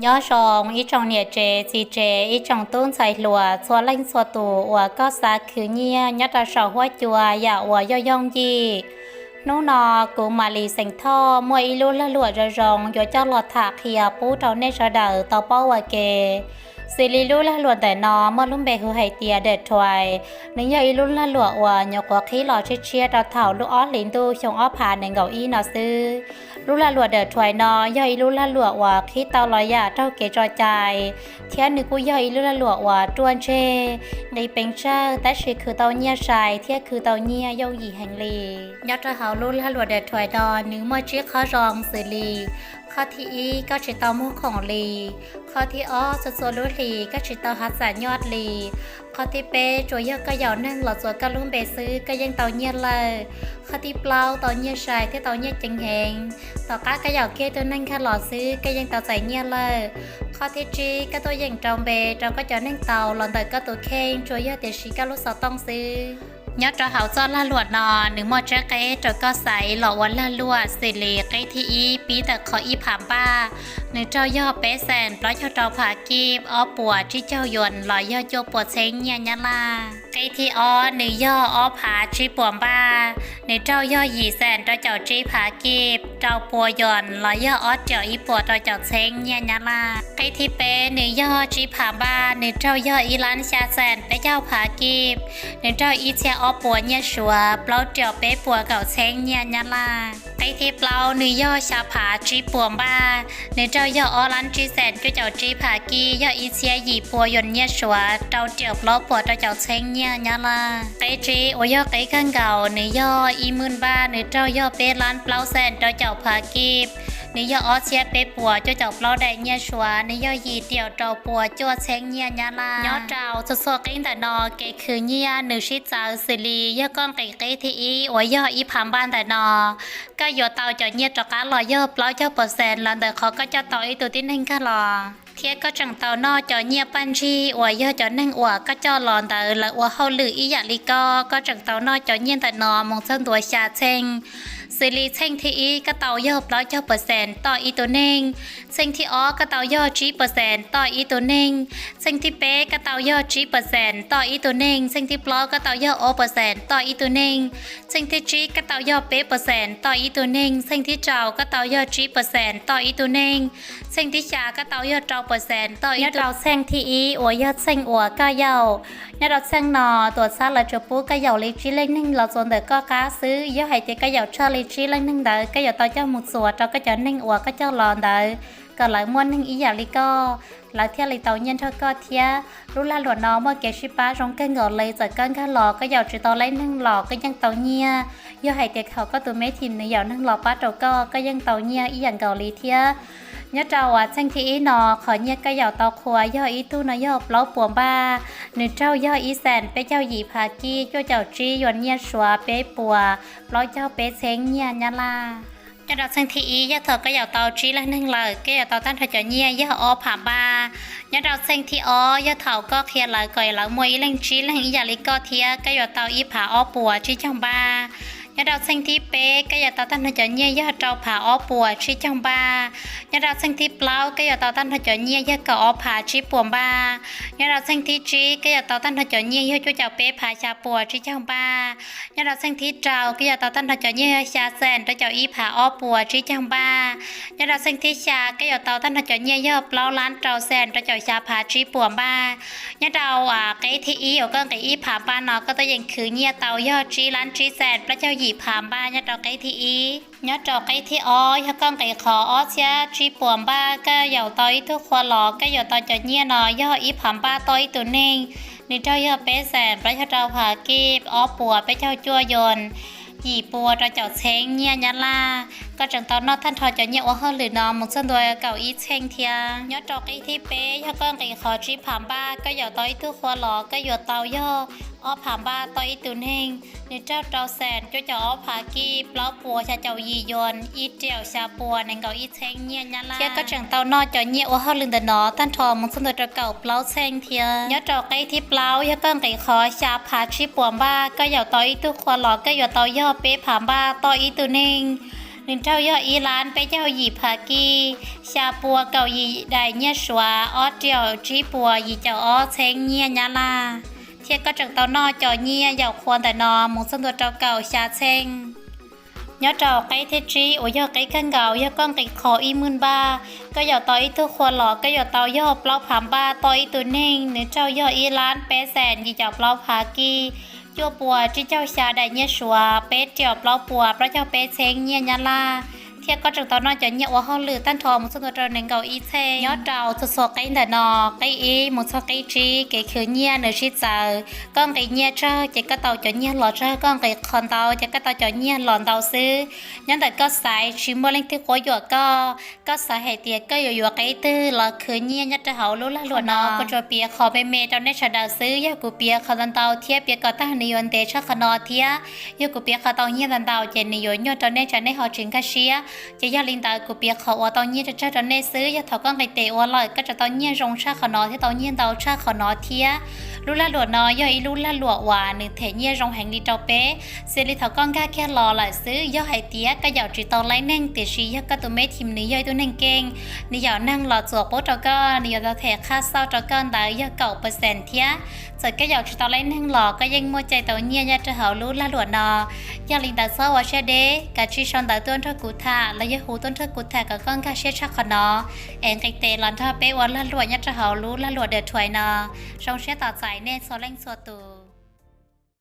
Nyob zoo ib tsoom niam tsev txiv tsev, ib tsoom tub ntxhais hluas txhua leej txhua tus uas koj xav khwv nyiaj nyob rau saum huab cua yam uas yooj yooj yim. Hnub no kuv Malis xeem Thoj muaj ib lub lag luam zoo zoo yuav coj los tham qhia pub rau nej sawv daws tau paub ua ke. Xws li lub lag luam ntawm no muaj lub npe hu hais tias Dawm Thuais. Nws yog ib lub lag luam uas nyuam qhuav qhib los tshiab tshiab rau thaum lub ob hlis ntuj xyoo ob phav nees nkaum ib no xwb. Lub lag luam Dawm Thuais no yog ib lub lag luam uas qhib tau los yam raug kev tso cai, thiab nws kuj yog ib lub lag luam uas ruaj ntseg, nqis peev tsawg tab sis khwv tau nyiaj sai thiab khwv tau nyiaj yooj yim heev li. Nyob rau hauv lub lag luam Dawm Thuais no nws muaj tsib qhov zoo xws li: qhov thib ib, koj tsis tau muag khoom li; qhov thib ob, txhua txhua lub hlis koj tsis tau hav xam nyoj li; qhov thib peb, tsuas yog koj yaum neeg los txuas koj lub npe xwb koj yeej tau nyiaj lawm; qhov thib plaub, tau nyiaj sai thiab tau nyiaj ceev heev, tom qab koj yaum kiag tus neeg nkag los xwb koj yeej tau txais nyiaj lawm; qhov thib tsib, koj tuaj yeem rau npe rau koj cov neeg tau los ntawm koj tus kheej tsuas yog tiam sis koj lub xov tooj xwb. Nyob rau hauv txoj lag luam no nws muaj tsab qeb rau koj xaiv los ua lag luam xws li: qeb thib ib pib ntawm qhov ib phav npaj, nws raug yog peb xees plaub caug rau phav kib, ob puas tsib caug yuan los yog cuaj puas txheeb nyiaj Nyab Laj. Qeb thib ob nws yog ob phav tsib puas npaj, nws raug yog yim xees rau caum tsib phav kib, rau puas yuan los yog ob riam ib puas rau caum txheeb nyiaj Nyab Laj. Qeb thib peb nws yog tsib phav npaj, nws raug yog ib lab xya xees peb caug phav kib, nws raug ib txhiab ob puas nyiaj Suav, plaub riam peb puas kaum txheeb nyiaj Nyab Laj. Qeb thib plaub nws yog xya phav tsib puas npaj, nws raug yog ob lab tsib xees cuaj caum tsib phav kib, yog ib txhiab yim puas yuan nyiaj Suav, rau riam plaub puas rau caum txheeb nyiaj Nyab Laj. Qeb tsib uas yog qeb kawg nkaus nws yog ib mwj npaj, nws raug yog peb lab plaub xees rau caum phav kib, nws yog ob txhiab peb puas cuaj caum plaub daim nyiaj Suav, nws yog yim riam rau puas cuaj txheeb nyiaj Nyab Laj. Nyob rau txhua txhua qeb ntawm no kev khwv nyiaj nws sib txawv xws li: yog koj nqis qeb thib ib uas yog ib phav npaj ntawm no, koj yuav tau cov nyiaj rov qab los yog plaub caug percent los ntawm qhov koj coj tau ib tug tib neeg nkag los, thiab koj tseem tau noj cov nyiaj paj ntsig uas yog cov neeg uas koj coj los ntawd lawv ua hauj lwm ib yam li koj, koj tseem tau noj cov nyiaj ntawm no mus txog ntua xya txheej. Xws li txheej thib ib koj tau yog plaub caug percent toj ib tug neeg, txheej thib ob koj tau yog tsib percent toj ib tug neeg, txheej thib peb koj tau yog tsib percent toj ib tug neeg, txheej thib plaub koj tau yog ob percent toj ib tug neeg, txheej thib tsib koj tau yog peb percent toj ib tug neeg, txheej thib rau koj tau yog tsib percent toj ib tug neeg, txheej thib xya koj tau yog rau percent toj ib tug. Nyob rau txheej thib ib uas yog txheej uas koj yaum, nyob rau txheej no tuam txhab lawv tsuas pub koj yaum li tsib leej neeg los txuas ntawm koj qab xwb. Yog hais tias koj yaum tshaj li tsib leej neeg ntawd koj yuav tau coj mus txuas rau koj cov neeg uas koj coj los ntawd kom lawv muaj neeg ib yam li koj, lawv thiaj li tau nyiaj nrog koj thiab. Lub lag luam no muaj kev sib pab zoo kawg nkaus li, txawm koj nkag los koj yaum tsis tau leej neeg los koj yeej tau nyiaj. Yog hais tias thaum koj tus me thim nws yaum neeg los pab rau koj, koj yeej tau nyiaj ib yam nkaus li thiab. Nyob rau uas txheej thib ib no qhov nyiaj koj yaum tau qhua yog ib tug no yog plaub puas npaj, nws raug yog ib xees peb caug yim phav kib, cuaj caum tsib yuan nyiaj Suav, peb puas plaub caug peb txheeb nyiaj Nyab Laj. Nyob rau txheej thib ib yog thaum koj yaum tau tsib leej neeg lawm koj yuav tau tag nrho cov nyiaj yog ob phav npaj. Nyob rau txheej thib ob yog thaum koj qhia lawv kom lawv muaj ib leeg tsib leeg ib yam li koj thiab koj yuav tau ib phav ob puas tsib caug npaj. Nyob rau txheej thib peb koj yuav tau tag nrho cov nyiaj yog rau phav ob puas tsib caug npaj. Nyob rau txheej thib plaub koj yuav tau tag nrho cov nyiaj yog kaum ob phav tsib puas npaj. Nyob rau txheej thib tsib koj yuav tau tag nrho cov nyiaj yog cuaj caum peb phav xya puas tsib caug npaj. Nyob rau txheej thib rau koj yuav tau tag nrho cov nyiaj yog xya xees rau caum ib phav ob puas tsib caug npaj. Nyob rau txheej thib xya koj yuav tau tag nrho cov nyiaj yog plaub lab rau xees rau caum xya phav tsib puas npaj. Nyob rau qeb thib ib uas koj nqis ib phav npaj no koj tuaj yeem khwv nyiaj tau yog tsib lab tsib xees plaub caug yim phav npaj nyob rau qeb thib ib. Nyob rau qeb thib ob yog koj nqis qhov ob txhiab tsib puas npaj koj yaum tau ib tug qhua los koj yuav tau cov nyiaj no yog ib phav npaj toj ib tug neeg, nws raug yog peb xees plaub caug rau phav kib, ob puas peb caug cuaj yuan, yim puas rau caum txheeb nyiaj Nyab Laj. Koj tseem tau noj tag nrho cov nyiaj ua hauj lwm no mus txog ntua kaum ib txheej thiab. Nyob rau qeb thib peb yog koj nqis qhov tsib phav npaj koj yaum tau ib tug qhua los koj yuav tau yog ob phav npaj toj ib tug neeg, nws raug rau xees cuaj caum ob phav kib, plaub puas xya caum yim yuan, ib riam xya puas nees nkaum ib txheeb nyiaj Nyab Laj. Thiab koj tseem tau noj cov nyiaj ua hauj lwm ntawm no tag nrho mus txog ntua rau kaum plaub txheej thiab. Nyob rau qeb thib plaub yog koj nqis qhov xya phav tsib puas npaj koj yaum tau ib tug qhua los koj yuav tau yog peb phav npaj toj ib tug neeg, Nws nrauj yog ib lab peb caug yim phav kij, xya pua kaum yim daim nyiaj Suav, ob riaum tsib puas yim caum ob txheeb nyiaj Nyab Laj, thiab koj tseem tau noj cov nyiaj yaum qhua ntawm no mus txog ntua rau kaum xya txheeb. Nyob rau qeb thib tsib uas yog qeb kawg nkaus, yog koj nqis qhov ib maj npaj, koj yaum tau ib tug qhua los koj yuav tau yog plaub phav npaj tau ib tug neeg, nws nrauj yog ib lab peb xees yim caum plaub phav kij, cuaj puas tsib caug xya daim nyiaj Suav, peb riaum plaub puas plaub caug peb txheeb nyiaj Nyab Laj, thiab koj tseem tau noj cov nyiaj ua hauj lwm tag nrho mus txog ntua rau nees nkaum ib txheeb. Nyob rau txhua txhua qeb ntawm no, qeb ib mus txog qeb tsib kev khwv nyiaj nws sib txawv, koj nqis nyiaj tsawg ces koj tau cov nyiaj los tsawg, koj nqis qhov ntau ces koj tau cov nyiaj los ntau xwb. Nyob ntawm koj xaiv, tsis muaj leej twg quab yuam koj. Koj xav hais tias koj yuav yuav qeb twg los khwv nyiaj nyob rau hauv lub lag luam no, kuv tsuas piav qhov me me rau nej sawv daws xwb. Yog kuv piav qhov ntau ntau thiab piav kom tag nws yuav ntev tshaj qhov no thiab, yog kuv piav qhov tau nyiaj ntau ntau ces nws yuav nyuaj rau nej tsam nej ho tsis nkag siab. Ces yog li ntawd kuv piav qhov uas tau nyiaj tsawg tsawg rau nej xwb. Yog thaum koj nqis tes ua lawm koj tseem tau nyiaj zoo tshaj qhov no thiab tau nyiaj ntau tshaj qhov no thiab. Lub lag luam no yog ib lub lag luam uas nws them nyiaj zoo heev li rau peb, xws li thaum koj nkag kiag los lawm xwb. Yog hais tias koj yaum tsis tau leej neeg, tiam sis yog koj tus me thim nws yog ib tug neeg keej, nws yaum neeg los txuas qub rau koj, nws yuav tau them qhab xauj rau koj ntawd yog kaum percent thiab. Txawm koj yaum tsis tau leej neeg los koj yeej muaj cai tau nyiaj nyob rau hauv lub lag luam no. Yog li ntawd txhob ua siab deb, kav tsij sau ntawv tuaj nrog kuv tham los yog hu tuaj nrog kuv tham kom koj nkag siab tshaj qhov no, es nqis tes los nrog peb ua lag luam nyob rau hauv lub lag luam The Try no. Zoo siab tos txais nej txhua leej txhua tus.